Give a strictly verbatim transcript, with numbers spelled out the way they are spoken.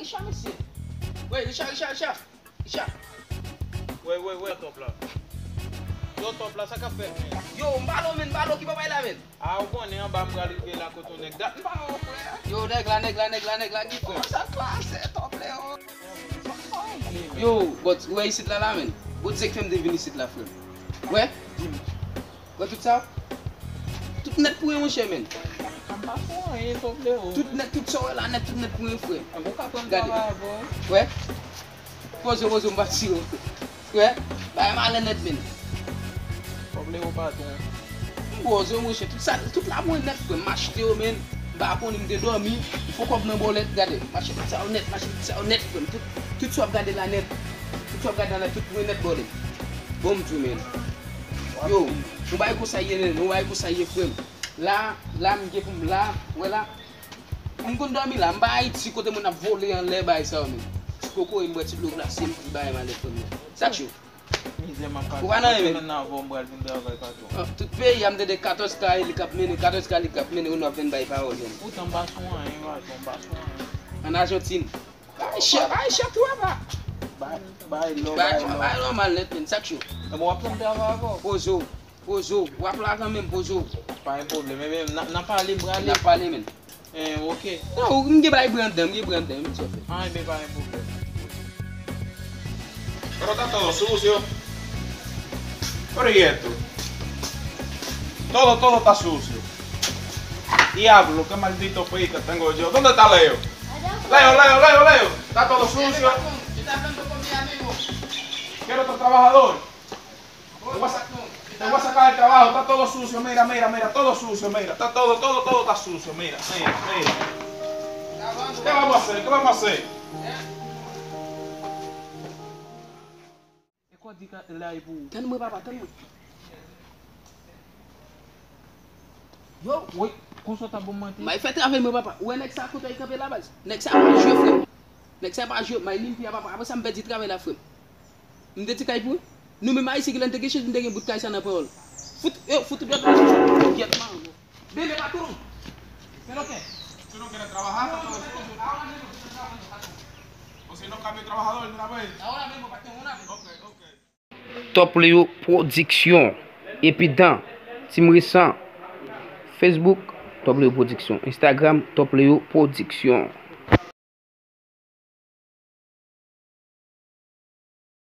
Richard, mesye. Wi, Richard, Richard, Richard. Richard. Wè, wè, wè, Top la. Yo, Top la, sa k ap fèt, men? Yo, m ba l, men, m ba l, ki bagay la, men? A, ou konnen anba m pral rive la kote yon nèg dat m pa wè, frè. Yo, nèg la, nèg la, nèg la, nèg la, ki frè? Sa k pase, Top Leo? Yo, but, ou wè isit la, la, men? Bon, se k fè m te vin isit la, frè. Wè? Di m. Wè tout sa? Tout nèt pou yon, monchè, men. M pa fè anyen, Top Leo. Tout nèt, tout sa w wè la nèt, tout nèt pou yon, frè. Ou ka pran travay avè w. Wè? Poze, poze, m pa tire w. Frè, bagay malè nèt, men. Top Leo patwon. M poze, monchè, tout sa, tout la pou yon nèt, frè. M achte yo, men. M pa konnen, m te dòmi. M fè kòb nan bòlèt, gade. M achte tout sa yo nèt, m achte tout sa yo nèt, frè. Tout, tout sa w ap gade la nèt. Tout sa w ap gade la nèt, tout pou yon nèt, bòlèt. Bon, m di w, men. Yo, yon bagay konsa ye, nen, yon bagay konsa ye, frè m. La, la, m gen pou m la, wè la. M konn dòmi la, m pa Ayiti kote moun ap vole anlè bagay sa yo, men. Ti kokoye, m bwè ti dlo glase, m di bagay malè, frè m. Sa k cho? Mizè m ap pase. Ou pa nan ren, men. Nan avè w, m pral vin travay, patwon. Ah, tout peyi a, m tande katòz ka li k ap mennen, katòz ka li k ap mennen, ou n ap vin bay pawòl, men. Poutan m pa sou anyen, patwon, m pa sou anyen. An Ajantin. Bay chè, bay chè tou apa. Bay, bay lò, bay lò. Bay lò mal nèt, men, sa k cho? Ebyen, w ap fè m travay avè w. Poze w, poze w. W ap la kanmenm, poze w. Pa gen pwoblèm, ebyen, n a, n a pale, m prale. N a pale, men. Eh, ok. Non, ou, m gen bay bran dan, m gen bran dan, men sa w fè. Ah, ebyen, pa gen pwoblèm. Pero está todo sucio. Pero y esto. Todo, todo está sucio. Diablo, qué maldito fe que tengo yo. ¿Dónde está Leo? Leo, Leo, Leo, Leo. Está todo sucio. Quiero otro trabajador. Te voy a sa-, te voy a sacar el trabajo. Está todo sucio. Mira, mira, mira. Todo sucio, mira. Está todo, todo, todo está sucio. Mira, mira, mira. ¿Qué vamos a hacer? ¿Qué vamos a hacer? E kò di ka la e pou ou. Tann mwen, papa, tann mwen. Yo, woy, konsa w t ap ban m manti. May fè travay mwen, papa. Ou wè nèg sa kote l kanpe la, baz? Nèg sa pa jwe, frè m. Nèg sa pa jwe. May limpi a, papa. Apre sa, m pèdi travay la, frè m. M te di kay pou ou. Nou menm Ayisyen ki lè n te gen chans, nou te gen bout kay sa nan pawòl. Fout, yo, fout dwèt la. Gyèt man. Dime, patrón. ¿Qué es lo que? ¿Tú no quieres trabajar? Está todo sucio. O si no, cambio de trabajador de una vez. Ahora mismo, patrón, una vez. Ok, ok. Top Leo Production. Epi dan Team Resan. Facebook, Top Leo Production. Instagram, Top Leo Production.